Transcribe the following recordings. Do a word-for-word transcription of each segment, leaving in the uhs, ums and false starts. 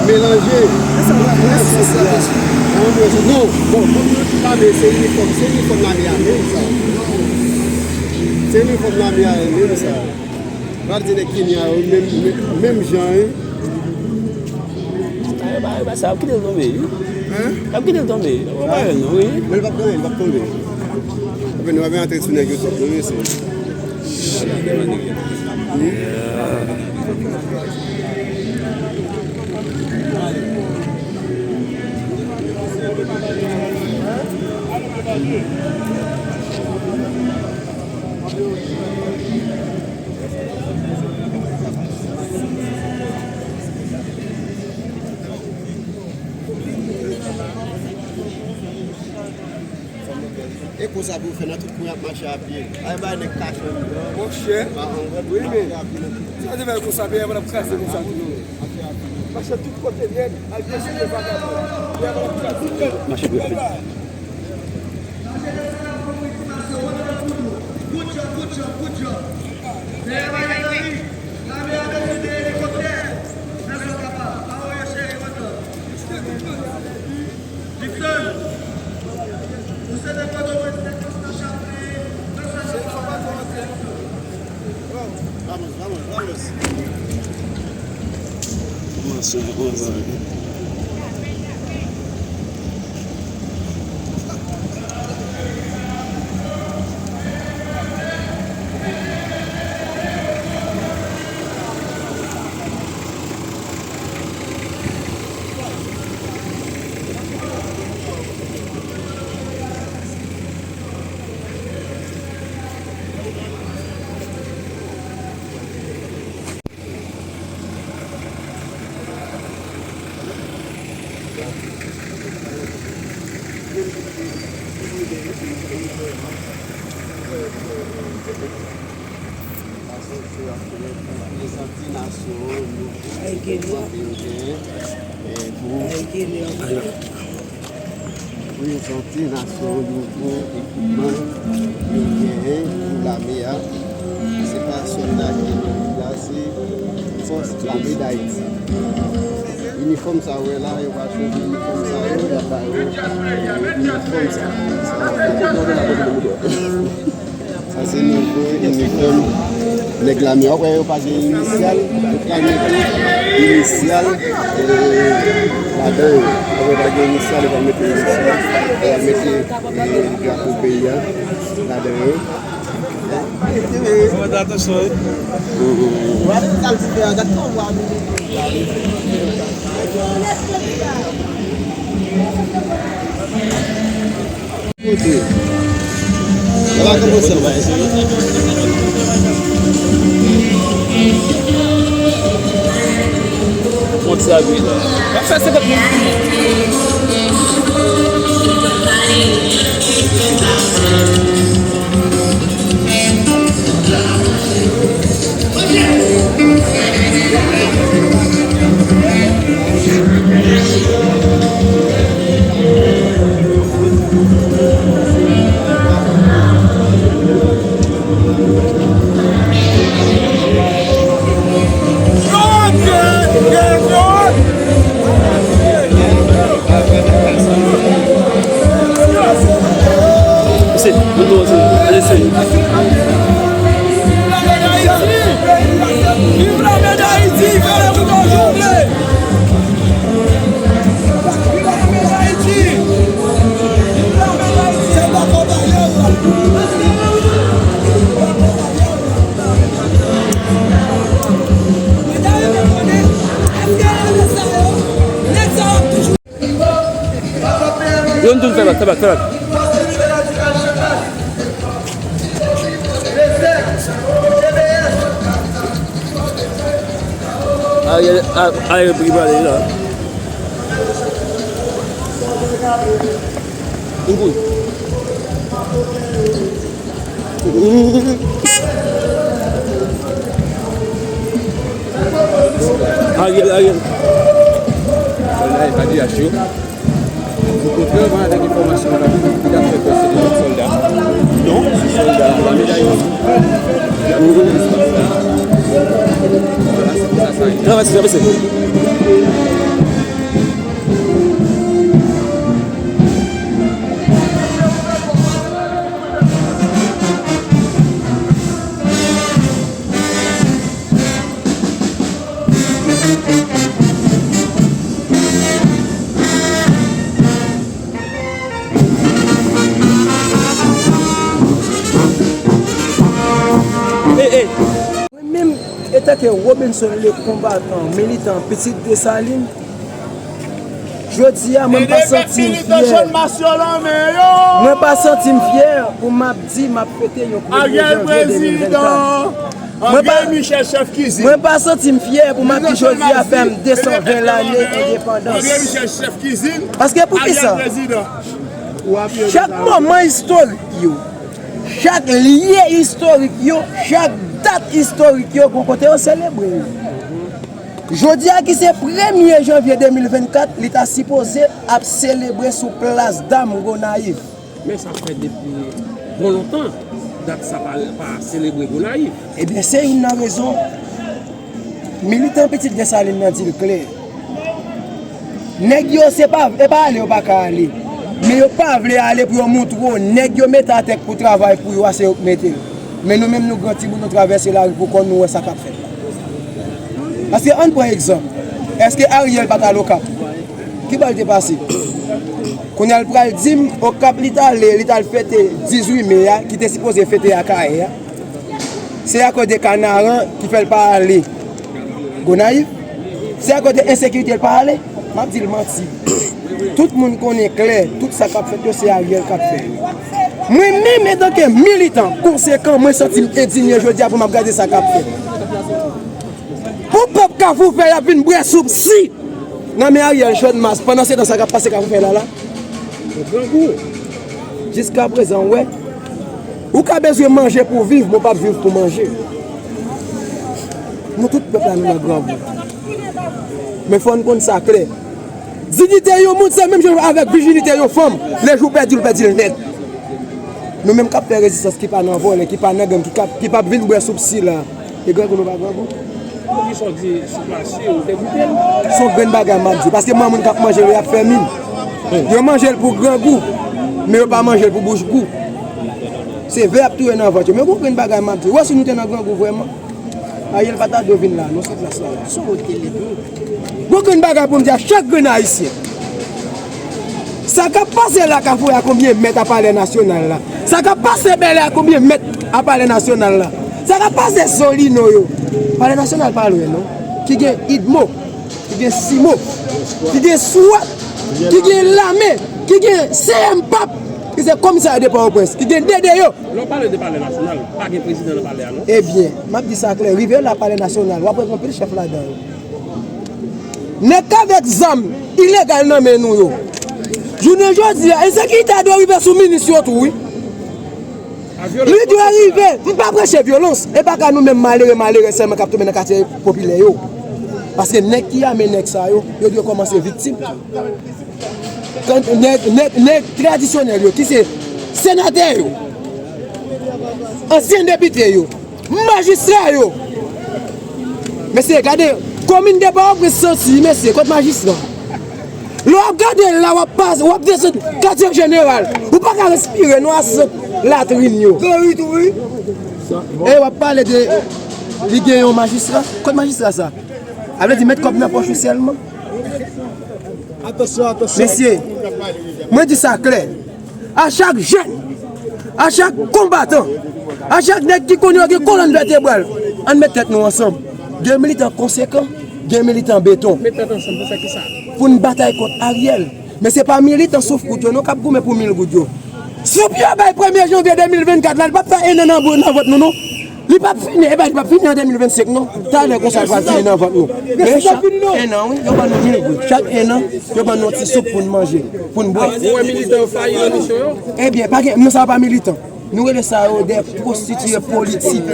Melanje. Non, bon, bon, lame, se inifòm, se inifòm lame a menm sa. Se inifòm lame a menm sa. Pral di nèg Kenya yo, menm, menm, menm jan, wi. Ay, ba, ba, sa ap kite l tonbe, wi. Hein? Ap kite l tonbe. Ou pa wè non, wi. Men li p ap tonbe, li p ap tonbe. Ou vin, nou ap antre sou nèg yo tou, wi, se. E konsa pou yo fè nan tout kwen y ap mache a pye. Ay bay nèg kache anndan. Monchè. Wi, men. Sa te fè konsa, peyi a pa t ap kraze konsa tou non. Mache tout kote nèt, al pèse de vagabon. Peyi a pa t ap kraze. Mache pi rapid. Good job, good job, good job. Lame a bezwen de elikoptè. Nan zòn Kapa, pa voye cheri kontan. Dixon, ou se de kote mwen se konsta chape nan sa yo pa. Vamos, vamos, vamos. Vamos, vamos. Prezante nasyon an, nou prezante yo genyen, e, pou prezante nasyon an nouvo ekipman yo genyen pou lame a. Se pa sòlda ki nan lig la, se fòs lame Dayiti. Inifòm sa w wè la, yo pral chanje inifòm sa yo, y ap ba yo, e, inifòm sa. Sa, Sa se nouvo inifòm nèg lame a. W ap wè yo pa gen inisyal, yo pa mete inisyal, e, ladan yo. W ap wè pa gen inisyal, yo pa mete inisyal, yo pa mete, e, drapo peyi a ladan yo. Fò fè atansyon, wi. Kote? Sa pa kòmanse anba eseye. Bon, Sa vre la. W ap fè senkant mil. Mesye, nou tou ansanm. Mesye. Viv lame Dayiti! Viv lame Dayiti! Fè lè pou nou jongle! Viv lame Dayiti! Viv lame Dayiti! Se pa konba yo! Youn tou fè bak, fè bak, fè bak. Ariel, a- Ariel pou ki prale la. Yon kout. Ariel, Ariel. Sòlda e pa D H yo. Okontrè, mwen avèk enfòmasyon an, li t ap fè kwè se de lòt sòlda. Non, se sòlda lame Dayiti. Li ap fè espas la. Vwala, se konsa sa ye. Travèse, travèse. Mwen menm, etanke Robinson le konbatan, militan, pitit Desalin, jodi a, mwen pa santi m fyè. Mwen pa santi m fyè pou m ap di m ap fete yon premye janvye de mil vennkat. Mwen pa, mwen pa santi m fyè pou m ap di jodi a fè m de san ven lane endepandans. Paske poukisa? Chak moman istorik yo, chak lye istorik yo, chak dat istorik yo, gon kote yo selebre yo. Jodi a ki se premye janvye de mil vennkat, li ta sipoze ap selebre sou plas dam Gonayiv. Men sa fè depi bon lontan, dat sa pa, pa selebre Gonayiv. Ebyen, se youn nan rezon. Militan Pitit Desalin nan di l klè. Nèg yo, se pa, e pa ale yo pa ka ale. Men yo pa vle ale pou yo montre w nèg yo mete atè k pou travay pou yo a, se yo k mete l. Men nou menm, nou gran timoun, nou travèse lari pou kò n, nou wè sa k ap fèt la. Paske, ann pran egzanp, èske Ariel pa t al Okap? Ki bò l te pase? Kounye a, l pral di m, Okap li t ale, li t al fete dizuit me a, ki te sipoze fete Akayè a. Se akoz de Kanaran ki fè l pa ale Gonayiv? Se akoz de ensekirite l pa ale? M ap di l manti. Tout moun konnen klè, tout sa k ap fèt yo, se Ariel k ap fè yo. Mwen menm, antanke militan konsekan, mwen santi m endinye jodi a pou m ap gade sa k ap fèt. Pou pèp Kafou Vè y ap vin bwè soup si nan men Ariel Channmas, pandan se tan sa k ap pase Kafou Vè la la. Grangou. Jiska prezan, w wè, ou ka bezwen manje pou w viv, men w p ap viv pou manje. Nou tout pèp la, nou nan grangou. Men fò n konn sa klè. Diyite yon moun se menm jan avèk vijinite yon fanm. Lejou w pèdi l, ou pèdi l nèt. Nou menm k ap fè rezistans, ki pa nan vòlè, ki pa nan gang, ki k ap, ki p ap vin bwè soup sila, e grangou nou pa grangou? Poukisa w di soup la si ou te goute l? Se yon grenn bagay m ap di, paske mwen, moun k ap manje l, y ap fè min. Yo manje l pou grangou, men yo pa manje l pou bouch gou. Se vè ap touye nan vant yo. Men yon grenn bagay m ap di, ou wè, si nou te nan grangou vrèman, Ariel pa ta dwe vin la non, sou plas la la. Gon grenn bagay pou m di a chak grenn Ayisyen. Sa k ap pase la Kafou a konbyen mèt a Palè Nasyonal la? Sa k ap pase Bèlè a konbyen mèt a Palè Nasyonal la? Sa k ap pase Solino yo? Palè Nasyonal pa lwen non. Ki gen idmo, ki gen simo, ki gen swat, ki gen lame, ki gen C M pap, ki se komisè de Pòtoprens, ki gen D D yo. Lè w pale de Palè Nasyonal, pa gen prezidan nan palè a non. Ebyen, m ap di sa klè, rive la Palè Nasyonal, w ap wè gen anpil chèf ladan yo. Nèg k avèk zam ilegal nan men nou yo. Jounen jodi a, ensekirite a dwe rive sou minis yo tou, wi. Li dwe rive. M pa preche vyolans. E pa ka nou menm malere, malere sèlman k ap tonbe nan katye popilè yo. Paske nèg ki ame nèg sa yo, yo dwe kòmanse viktim tou. Kan nèg, nèg, nèg tradisyonèl yo, ki se senatè yo, ansyen depite yo, majistra yo. Mesye, gade, komin de Pòtoprens santi, mesye, kot majistra? Lè w ap gade la, w ap pase, w ap desann katye jeneral. Ou pa ka respire, non, a sant latrin yo. E w ap pale de, li gen yon majistra. Kot majistra sa? A vle di, met kòb nan pòch ou sèlman. Mesye, mwen di sa klè. A chak jèn, a chak konbatan, a chak nèg ki konn yo gen kolòn vètebral, ann met tèt nou ansanm. Gen militan konsekan, gen militan beton. Met tèt ansanm pou fè kisa? Pou n batay kont Ariel. Men se pa militan souf kout yo non k ap goumen pou mil goud yo. Soup yo bay premye janvye de mil vennkat la, li p ap fè en an nan, nan vant nou non. Li p ap fini, e pa li p ap fini an de mil vennsenk non. Talè konsa l pral fini nan vant nou. Men chak en an, wi, yo ban nou mil goud. Chak en an, yo ban nou ti soup pou n manje, pou n bwè. Ou wè militan yo fayi nan misyon yo? Ebyen, pa gen, non, sa pa militan. Nou rele sa yo de pwostitiye politik.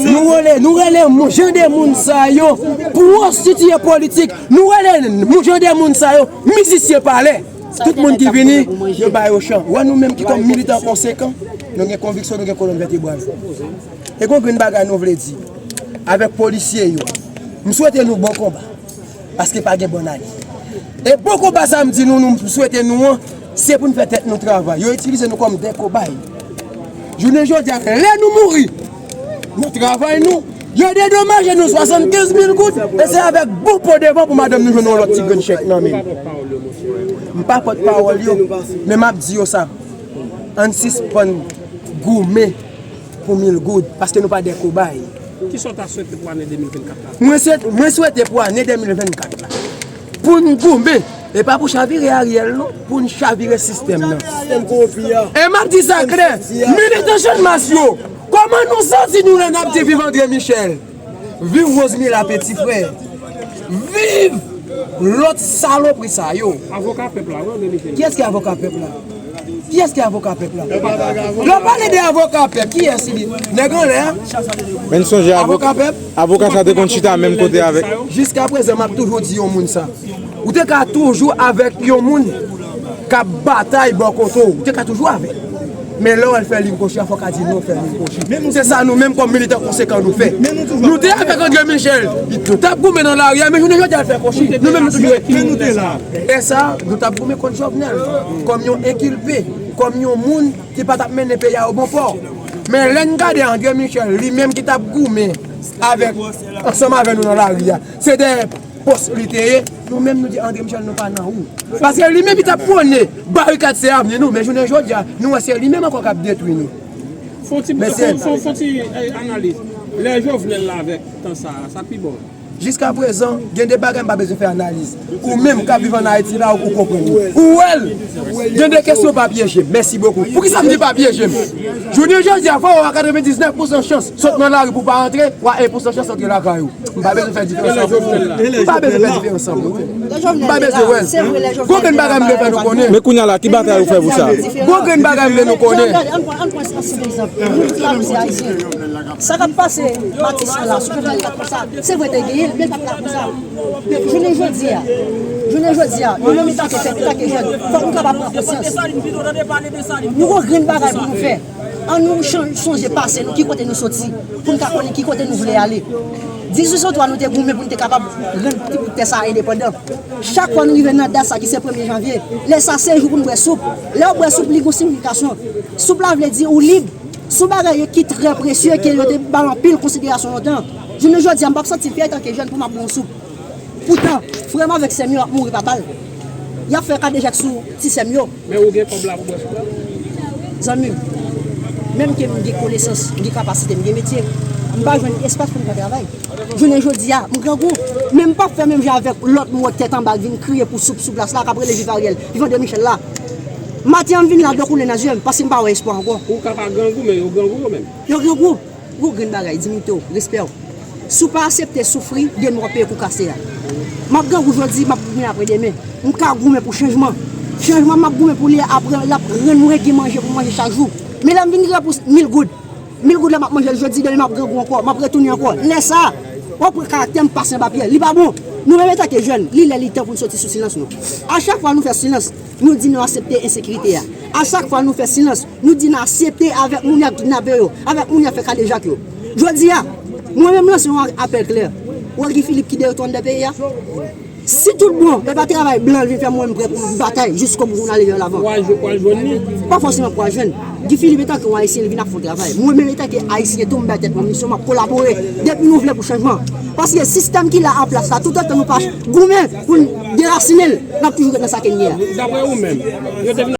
Nou rele, nou rele moun, jan de moun sa yo pwostitiye politik. Nou rele moun, jan de moun sa yo mizisyen palè. Tout moun ki vini, yo ba yo chan. Wè nou menm ki kòm militan konsekan, nou gen konviksyon, nou gen kolòn vètebral. E gon grenn bagay nou vle di avèk polisye yo. M swete nou bon konba. Paske pa gen bon alye. E bon konba sa m di nou, nou m swete nou an, se pou n fè tèt nou travay. Yo itilize nou kòm de kobay. Jounen jodi a, lè nou mouri nan travay nou, yo dedomaje nou swasannkenz mil goud, e se avèk bon po devan pou madanm nou jwenn yon lòt ti grenn chèk nan men l. M pa pòtpawòl yo, men m ap di yo sa. Ann sispann goumen pou mil goud, paske nou pa de kobay. Kisa w ta swete pou ane de mil vennkat la? Mwen swete, mwen swete pou ane de mil vennkat la, pou n goumen, e pa pou chavire Ariel non, pou n chavire sistèm nan. Sistèm kowonpi a. E m ap di sa klè, militan Channmas yo, kòman nou santi nou lè n ap di viv André Michel? Viv Rosemila Petit Frère. Viv lòt salopri sa yo. Avoka pèp la, wi, André Michel. Kiyès ki avoka pèp la? Kiyès ki avoka pèp la? Lè w pale de avoka pèp, kiyès li? Nèg anlè a? Men n sonje avoka pèp? Avoka sa te konn chita menm kote avèk. Jiskaprezan, m ap toujou di yon moun sa. Ou te ka toujou avèk yon moun k ap batay bò kote w, ou te ka toujou avè l. Men lè w wè l fè liy kwochi a, fò w ka di non, fè liy kwochi. Se sa nou menm kòm militan konsekan nou fè. Nou te avèk André Michel, nou t ap goumen nan lari a, men jounen jodi a l fè kwochi. Nou menm nou toujou. E sa, nou t ap goumen kont Jovenel, kòm yon enkilpe, kòm yon moun ki pa t ap mennen peyi a o bon pò. Men lè n gade André Michel, li menm ki t ap goumen avèk, ansanm avè nou nan lari a, se dèyè pòs li te ye, nou menm nou di André Michel nou pa nan ou. Paske li menm li t ap pwone barikad se avni nou, men jounen jodi a, nou wè se li menm ankò k ap detwi nou. Fon ti, fon, fon, fon ti, eh, analiz. Lè Jovenel la avèk tan sa a, sa pi bon. Jiskaprezan, gen de bagay m pa bezwen fè analiz. Ou menm k ap viv ann Ayiti la, ou, ou konprann. Ou wè l. Gen de kesyon pa pyeje m. Mèsi bokou. Poukisa m di pa pyeje m? Jounen jodi a, fò w a katrevendiznèf pousan chans sot nan lari pou w pa antre, w a en pousan chans antre lakay ou. M pa bezwen fè diferans sa pou ou. M pa bezwen fè diferans sa pou ou. M pa bezwen wè l. Gon grenn bagay m vle fè nou konnen. Men kounye a la, ki batay ou fè pou sa? Gon grenn bagay m vle nou konnen. Ann pran, ann pran, ann pran yon egzanp. Nou tout la, nou se Ayisyen. Sa k ap pase Matissan la, sou Jovenel la konsa, se vre te genyen l, men l pa t la konsa. Men jounen jodi a, jounen jodi a, nou menm antanke pèp, antanke jèn, fòk nou kapab pran konsyans. Nou gon grenn bagay pou nou fè. Ann nou chan-, sonje pase nou, ki kote nou soti, pou n ka konnen ki kote nou vle ale. Dizuit san twa nou te goumen pou n te kapab rann ti bout tè sa a endepandan. Chak fwa nou rive nan dat sa ki se premye janvye, lè sa se jou pou n bwè soup. Lè w bwè soup, li gon siyifikasyon. Soup la vle di ou lib. Se yon bagay ki trè presye, ke yo te ba l anpil konsiderasyon lontan. Jounen jodi a, m p ap santi l fyè antanke jèn pou m ap bwè yon soup. Poutan, frè m avèk sè m yo ap mouri pa bal. Y ap fè kadejak sou ti sè m yo. Men ou gen kòb la pou bwè soup la? Zanmi m, menm ke m gen konesans, m gen kapasite, m gen metye, m pa jwenn espas pou m ka travay. Jounen jodi a, m grangou, men m p ap fè menm jan avèk lòt moun wè tèt anba k vin kriye pou soup sou plas la, k ap rele viv Ariel, viv André Michel la. Maten an m vin la, dlo koule nan zye m, paske m pa wè espwa ankò. Ou ka pa grangou, men yo grangou yo menm. Yo grangou. Gwo grenn bagay, dinyite w, respè w. Si w pa aksepte soufri, demen w ap peye kou kase a. M ap grangou jodi, m ap goumen apre demen. M ka goumen pou chanjman. Chanjman m ap goumen pou li a, ap, l ap rann mwen gen manje pou manje chak jou. Men lè m vin rive pou mil goud, mil goud la m ap manje l jodi, demen m ap grangou ankò, m ap retounen ankò. Lè sa a, w ap wè karaktè m pase anba pyè. Li pa bon. Nou menm antanke jèn, li lè li tan pou n soti sou silans nou. A chak fwa nou fè silans, nou di nou aksepte ensekirite a. A chak fwa nou fè silans, nou di n aksepte avèk moun y ap kidnape yo, avèk moun y ap fè kadejak yo. Jodi a, mwen menm lanse yon apèl klè. Ou wè Guy Philippe ki dèyè tou anndan peyi a? Si tout bon, e pa travay blan l vin fè, mwen m prè pou m batay jiskobou pou n ale vè lavan. Ou al jwenn li? Pa fòseman pou al jwenn. Guy Philippe antanke yon Ayisyen, li vin ap fè yon travay. Mwen menm antanke Ayisyen tou, m bay tèt mwen misyon, m ap kolabore. Depi nou vle pou chanjman. Paske sistèm ki la an plas la, toutotan nou pa goumen pou n derasinen l, n ap toujou ret nan sa ke n ye a. Daprè ou menm, yo te vin